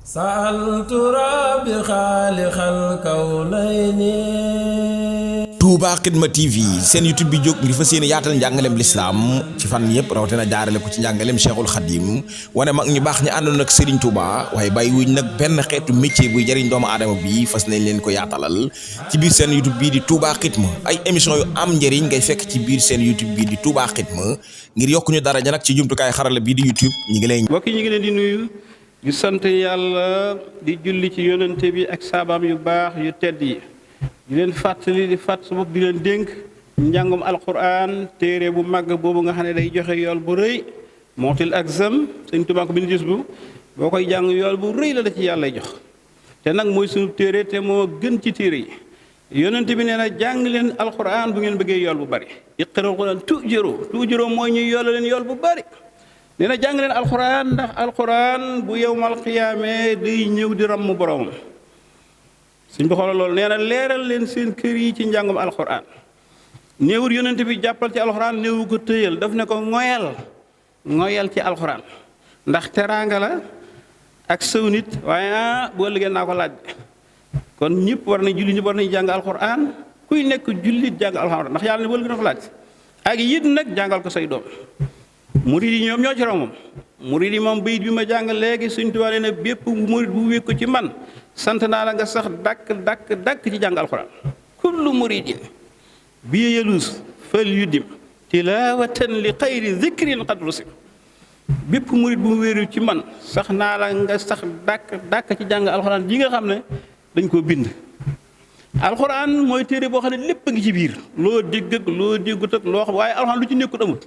sa'altu rabbi xaaliqal kawnayni. Touba Xidma TV seen YouTube bi jóg ngir fas yéene yaatal njàngaleem lislaam ci fan yëpp rawatina jaarale ko ci njàngaleem Cheikhul Khadim wane mag ñu baax ñi àndoon ak Serigne Touba waaye bàyyi wuñ nag benn xeetu métier buy jëriñ doomu aadama bi fas nañ leen ko yaatalal ci biir seen YouTube bii di Touba Xidma ay émission yu am njëriñ ngay fekk ci biir seen YouTube bii di Touba Xidma ngir yokku ñu daraja nag ci jumtukaay xarala bii di YouTube ñi ngi lay mbokk yi ñu ngi leen di nuyu di sant yàlla di julli ci yonente bi ak saabaam yu baax yu tedd yi di leen fàttali di fàtt sa bopp di leen dénk njàngum alquran téere bu màgg boobu nga xam ne day joxe yool bu rëy mootil ak zam sëñ Tuubaa ko bind gis bu boo koy jàng yool bu rëy la ci yàlla jox te nag mooy sunu téere te moo gën ci téere yi yonent bi nee na jàng leen alquran bu ngeen bëggee yool bu bari iqra'u alquran tu'jaru mooy ñuy yoola leen yool bu bari nee na jàng leen alquran ndax alquran bu yowmal qiyaame day ñëw di ramm boromam suñ bi xoolal loolu nee na leeral leen seen kër yi ci njàngum alquran néewul yonent bi jàppal ci alquran néewu ko tëyal daf ne ko ngoyal ci alquran ndax teraanga la ak sëw nit waaye boo liggéey naa ko laaj kon ñëpp war nañ julli ñëpp war nañ jàng alquran kuy nekk jullit jàng alquran ndax yàlla ne boo liggéey na ko laaj ak it nag jàngal ko say doom murid yi ñoom ñoo ci raw moom murid yi moom bayit bi ma jàng léegi Sëñ Tuubaa nee na bépp murid bu wékk ko ci man sant naa la nga sax dàkk ci jàng alquran kullu muridin bi yelus fal yuddim tilawatan li xayri zikrin qad rusim bépp murid bu wéeru ci man sax naa la nga sax dàkk ci jàng alquran ji nga xam ne dañ koo bind alquran mooy téere boo xam ne lépp a ngi ci biir loo dégg ak loo déggut ak loo xam waaye alquran lu ci nekkut amut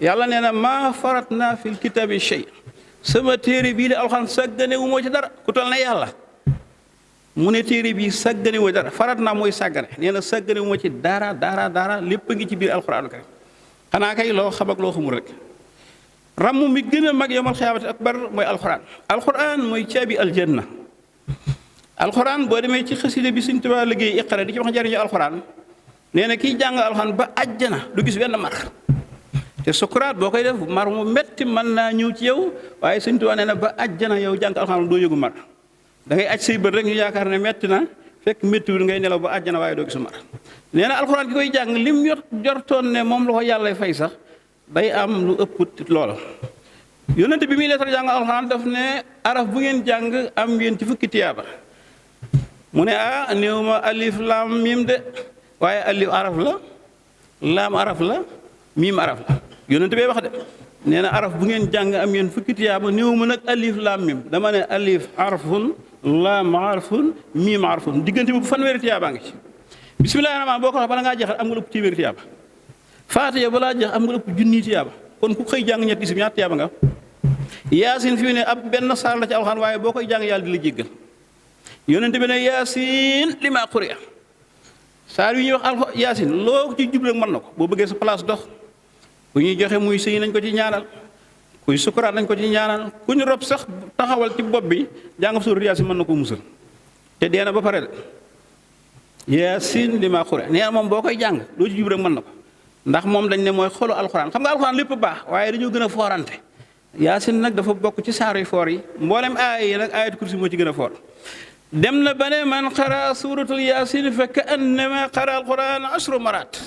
yàlla nee na maa farat naa fil kitaabi shay sama téere bii de alquran sàggane wu moo ci dara ku toll na yàlla mu ne téere bii sàggane wu dara farat naa mooy sàggane nee na sàggane wu ma ci dara lépp a ngi ci biir alquran karim xanaa kay loo xam ak loo xamul rek ramm mi gën a mag yawmal xiyaamati akbar mooy alquran mooy caabi aljanna alquran boo demee ci xasida bi Sëñ Tuubaa liggéey iqra di ci wax njëriñu alquran nee na kiy jàng alquran ba àjjana du gis wenn mar te sukuraat boo koy def mar mu metti mën naa ñëw ci yow waaye Sëñ Tuubaa nee na ba àjjana yow jàng alxuraan doo yëgu mar da ngay aj say bët rek ñu yaakaar ne metti na fekk méttiwul ngay nelaw ba àjjana waaye doo gisu mar nee na alxuraan ki koy jàng lim jortoon ne moom la ko yàlla fay sax day am lu ëpp loola yonent bi muy leetar jàng alxuraan daf ne araf bu ngeen jàng am ngeen ci fukki tiyaaba mu ne néew ma alif laam miim de waaye alif araf la laam araf la miim araf la yonent bee wax de nee na araf bu ngeen jàng am ngeen fukki tiyaaba néew ma nag alif laam mim dama ne alif arfun laam arfun miim arfun diggante bu fanweeri tiyaabaa ngi ci bismillaahi rahmaan boo ko wax bala ngaa jeexal am nga ëpp téeméeri tiyaaba faatiha balaa jeex am nga ëpp junni tiyaaba kon ku xëy jàng ñetti isib ñaata tiyaaba nga yaasin fi ne ab benn saar la ci alxuraan waaye boo koy jàng yàlla di la jéggal yonent bi ne yaasin li maa quri'a saar yi ñuy wax yaasin loo ci jublu mën na ko boo bëggee sa place dox ku ñuy joxe muy sëy nañ ko ci ñaanal kuy sukuraat nañ ko ci ñaanal ku ñu rob sax taxawal ci bopp bi jàng suur yaasin mën na ko musal te dee na ba pare de yaasin li maa xure nee na moom boo koy jàng loo ci jub rek mën na ko ndax moom dañ ne mooy xolu alxuraan xam nga alxuraan lépp baax waaye dañoo gën a foorante yaasin nag dafa bokk ci saar yu foor yi mboolem aaya yi nag aayatu kursi moo ci gën a foor dem na ba ne man xara suuratul yaasin fa ka annama xara alxuraan 10 maraat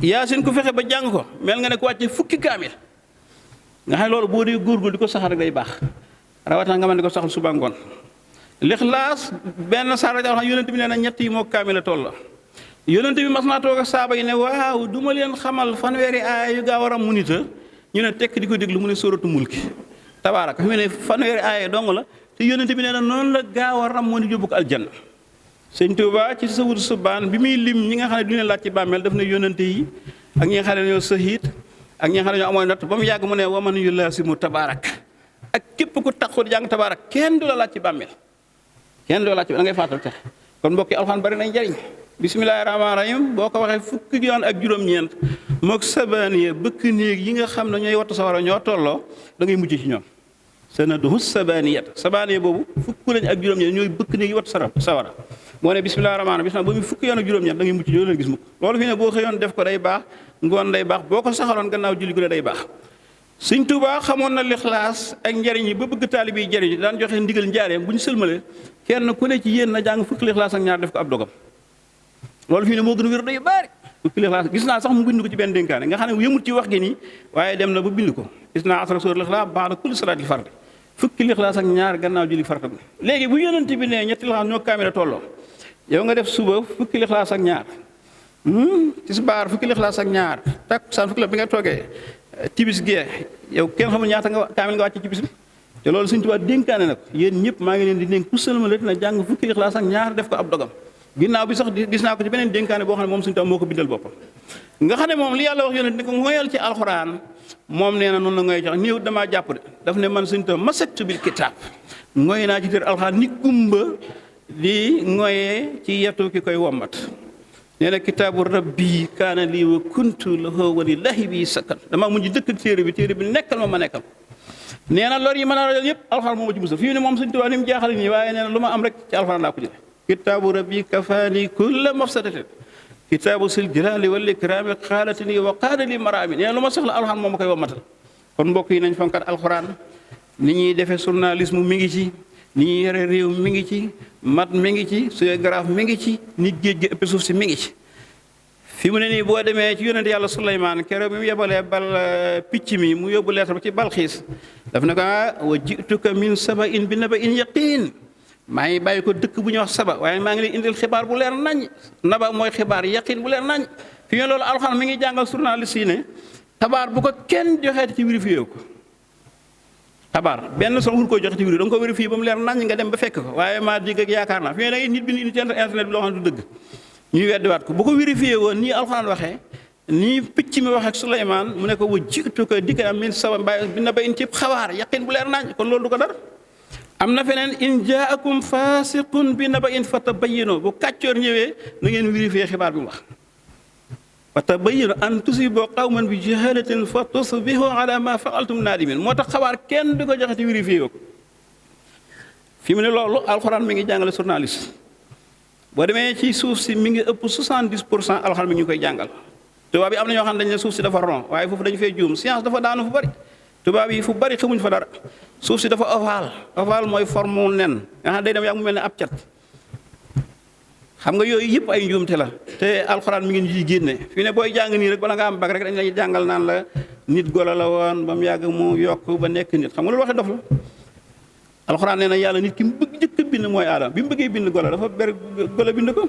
yaasin ku fexe ba jàng ko mel nga ne ko wàcce fukki kaamil nga xam ne loolu boo dee góorgóorlu di ko saxal rek day baax rawatina nga mën di ko saxal suba ngoon lixlaas benn saar la xam yonent bi nee na ñett yi moo kaamil la toll la yonent bi mas naa toog ak saaba yi ne waaw du ma leen xamal fanweeri aaya yu gaaw a ram mu nita ñu ne tekk di ko déglu mu ne sóoratu mulki tabaaraka fi mu ne fanweeri aaya dong la te yonent bi nee na noonu la gaaw a ram moo ni yóbbu ko aljanna Sëñ Tuubaa ci sa wut subaan bi muy lim ñi nga xam ne du ñu laaj ci bàmmeel daf ne yónnante yi ak ñi nga xam ne ñoo sahiid ak ñi nga xam ne ñoo amoon natt ba mu yàgg mu ne waman yu laasimu tabaarak ak képp ku taxaw di jàng tabaarak kenn du la laaj ci bàmmeel kenn du la laaj ci da ngay faatal texe kon mbokki alxuraan bari nañ njariñ bismillaahi rahmaani rahiim boo ko waxee fukki yoon ak juróom-ñeent mook sabaaniya bëkk néeg yi nga xam ne ñooy wattu sawara ñoo tolloo da ngay mujj ci ñoom sanadu sabaaniyat sabaaniya boobu fukk lañ ak juróom-ñeent ñooy bëkk néeg yi wattu sawara moo ne bismillaahi rahmaani rahiim ba mu fukki yoon ak juróom-ñeent da ngay mucc doo leen gis mukk loolu fi ne boo xëyoon def ko day baax ngoon day baax boo ko saxaloon gannaaw julli gu ne day baax Sëñ Tuubaa xamoon na lixlaas ak njariñ yi ba bëgg taalibe yi jariñ daan joxe ndigal njaareem bu ñu sëlmale kenn ku ne ci yéen na jàng fukki lixlaas ak ñaar def ko ab dogam loolu fii ne moo gën a wér day bari fukki lixlaas gis naa sax mu bind ko ci benn dénkaane nga xam ne yëmut ci wax gi nii waaye dem na ba bind ko gis naa asra sóor lixlaas ba'da kulli salaatil fard fukki lixlaas ak ñaar gannaaw julli farata léegi bu yonent bi ne ñetti lixlaas ñoo kaamila tolloo yow nga def suba fukki lixlaas ak ñaar tisbaar fukki lixlaas ak ñaar takkusaan fukki la bi nga toogee tibis gee yow kenn xamul ñaata nga kaamil nga wàcc ci bis bi te loolu Sëñ Tuubaa dénkaane nag yéen ñëpp maa ngi leen di dénk ku sëlma na jàng fukki lixlaas ak ñaar def ko ab dogam ginnaaw bi sax gis naa ko ci beneen dénkaane boo xam ne moom Sëñ Tuubaa moo ko bindal boppam nga xam ne moom li yàlla wax yonent ni ko ngoyal ci alxuraan moom nee na noonu la ngoy jox néew damaa jàpp de daf ne man Sëñ Tuubaa masaktu bil kitaab ngoy naa ci téere alxuraan ni gumba di ngoyee ci yetu ki koy wommat nee na kitaabu rabbi kaana lii wa kuntu lahu wa lillahi bi sakkan damaa mujj dëkk téere bi nekkal ma nekkal nee na lor yi mën a rajal yëpp alxuraan moo ma ci musal fii ne moom Sëñ Tuubaa ni mu jaaxale nii waaye nee na lu ma am rek ci alxuraan laa ko jële kitaabu rabbi kafaani kulla mafsadatin kitaabu sil jalaali wal ikraami xaalatini wa qaada li maraami nee na lu ma soxla alxuraan moo ma koy wammatal kon mbokk yi nañ fonkat alxuraan ni ñuy defee journalisme mi ngi ci ni ñuy yore réew mi ngi ci mat mi ngi ci géographe mi ngi ci nit géej gi ëpp suuf si mi ngi ci fi mu ne nii boo demee ci yonent yàlla Suleymaan keroog bi mu yebalee bal picc mi mu yóbbu leetar ba ci Balxiis daf ne ko wa jituka min saba in bi naba in yaqiin maa ngi bàyyi ko dëkk bu ñuy wax saba waaye maa ngi lay indil xibaar bu leer nañ naba mooy xibaar yaqiin bu leer nañ fi mu ne loolu alxuraan mi ngi jàngal journaliste yi ne xabaar bu ko kenn joxeeti ci vérifié ko xabaar benn soxla koy joxe ci vérifié da nga ko vérifié ba mu leer nañ nga dem ba fekk ko waaye maa digg ak yaakaar naa fi mu ne nit bi indi ci internet bi loo xam ne du dëgg ñuy weddiwaat ko bu ko vérifié woon nii alxuraan waxee nii picc mi wax ak Suleymaan mu ne ko wa jiitu ko dikk am min saba mbaay bi na ba in ci xabaar yaqin bu leer nañ kon loolu du ko dar am na feneen in jaakum faasiqun bi na ba in fatabayyanu bu kàccoor ñëwee na ngeen vérifié xibaar bi mu wax fatabayyanu an tusibu qawman bi jahalatin fa tusbihu ala ma fa'altum naadimin moo tax xabaar kenn du ko joxe te vérifié ko fi mu ne loolu alxuraan mi ngi jàngale journaliste boo demee ci suuf si mi ngi ëpp 70% alxuraan mi ngi koy jàngal tubaab yi am na ñoo xam ne dañ ne suuf si dafa rond waaye foofu dañu fay juum science dafa daanu fu bari tubaab yi fu bari xamuñ fa dara suuf si dafa ovale mooy forme nen nga xam day dem yaa mu mel ne ab cat xam nga yooyu yëpp ay njuumte la te alxuraan mi ngi ñu ciy génne fi ne booy jàng nii rek bala nga am bag rek dañ lay jàngal naan la nit golo la woon ba mu yàgg mu yokk ba nekk nit xam nga loolu waxee dof la alxuraan nee na yàlla nit ki mu bëgg jëkk bind mooy aadama bi mu bëggee bind golo dafa ber golo bind ko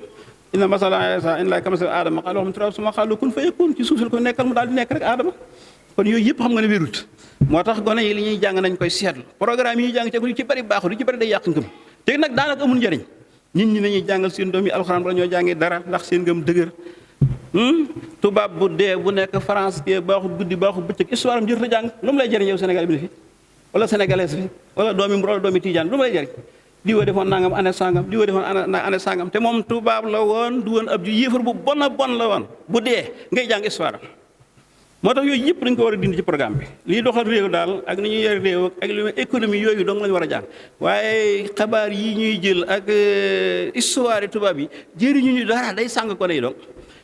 inna masala Iisaa inna Allaaha kamasali aadama qaalu lahum turaab summa qaalu kun fayakun ci suuf si ko nekkal mu daal di nekk rek aadama kon yooyu yëpp xam nga ne wérut moo tax gone yi li ñuy jàng nañ koy seetlu programme yi ñuy jàng ci lu ci bari baaxul lu ci bari day yàq ngëm te nag daanaka amul njëriñ nit ñi nañuy jàngal seen doom yi alxuraan bala ñoo jàngee dara ndax seen ngëm dëgër tubaab bu dee bu nekk France ke baaxul guddi baaxul bëccëg histoire am jërta jàng lu mu lay jëriñ yow Sénégal bi ne fi wala sénégalais fi wala doomi tijaan lu mu lay jëriñ di wa defoon nangam année sangam di wa defoon année sangam te moom tubaab la woon du woon ab ju yéefar bu bon a bon la woon bu dee ngay jàng histoire am moo tax yooyu yëpp dañ ko war a dindi ci programme bi lii doxal réew daal ak ni ñuy yor réew ak lu économie yooyu dong lañu war a jàng waaye xabaar yi ñuy jël ak histoire tubaab yi jëriñu ñu dara day sàng ko day dong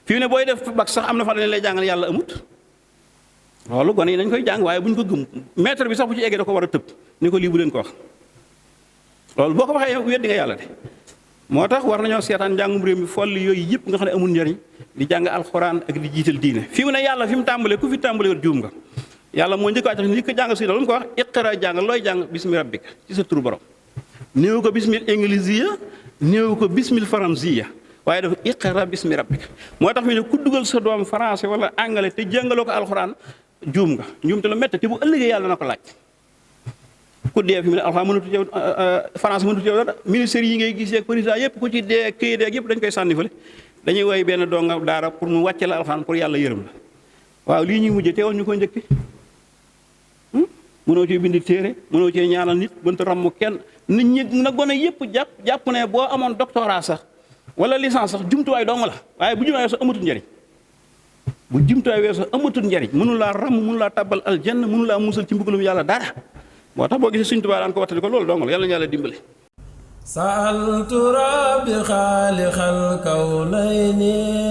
fi mu ne booy def bac sax am na fa lañ lay jàngal yàlla amut loolu gone yi dañ koy jàng waaye bu ñu ko gëm maître bi sax bu ci eggee da ko war a tëb ni ko lii bu leen ko wax loolu boo ko waxee weddi nga yàlla de moo tax war nañoo seetaan njàngum réew mi folli yooyu yëpp nga xam ne amul njariñ di jàng alxuraan ak di jiital diine fi mu ne yàlla fi mu tàmbalee ku fi tàmbalee woon juum nga yàlla moo njëkk a tax ni ko jàng si lu mu ko wax iqra jàng looy jàng bismi rabbika ci sa turu borom néew ko bismil ingilisiya néew ko bismil faransiya waaye dafa iqra bismi rabbika moo tax fi ne ku dugal sa doom français wala anglais te jàngaloo ko alxuraan juum nga njuum te lu métti te bu ëllëgee yàlla na ko laaj ku dee fi mu ne alxuraan mënatu yow France mënatu yow dara ministère yi ngay gis yeeg président yëpp ku ci dee këyit yeeg yëpp dañ koy sànni fële dañuy woy benn donga daara pour mu wàcce la alxuraan pour yàlla yërëm la waaw lii ñuy mujjee teewal ñu ko njëkk mënoo cee bindi téere mënoo cee ñaanal nit mënta ramm kenn nit ñi na gone yëpp jàpp ne boo amoon doctorat sax wala licence sax jumtuwaay dong la waaye bu jumtuwaay sax amatul njëriñ bu jumtuwaay weesu amatul njëriñ mënu laa ramm mënu laa tàbbal aljanna mënu laa musal ci mbugalum yàlla dara moo tax boo gisee Sëñ Tuubaa daan ko wattali ko loolu dong la yàlla na yàlla dimbale سألت ربي خالق الكونين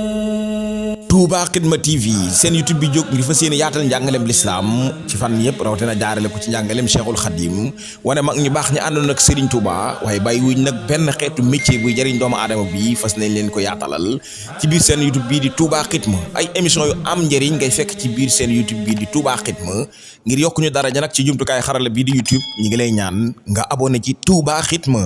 Touba Xidma TV seen YouTube bi jóg ngir fas yéene yaatal njàngaleem lislaam ci fan yëpp rawatina jaarale ko ci njàngaleem Cheikhul Khadim wane mag ñu baax ñi àndoon ak Serigne Touba waaye bàyyi wuñ nag benn xeetu métier buy jëriñ doomu aadama bi fas nañ leen ko yaatalal ci biir seen YouTube bii di Touba Xidma ay émission yu am njëriñ ngay fekk ci biir seen YouTube bii di Touba Xidma ngir yokk ñu daraja nag ci jumtukaay xarala bii di YouTube ñi ngi lay ñaan nga abonné ci Touba Xidma.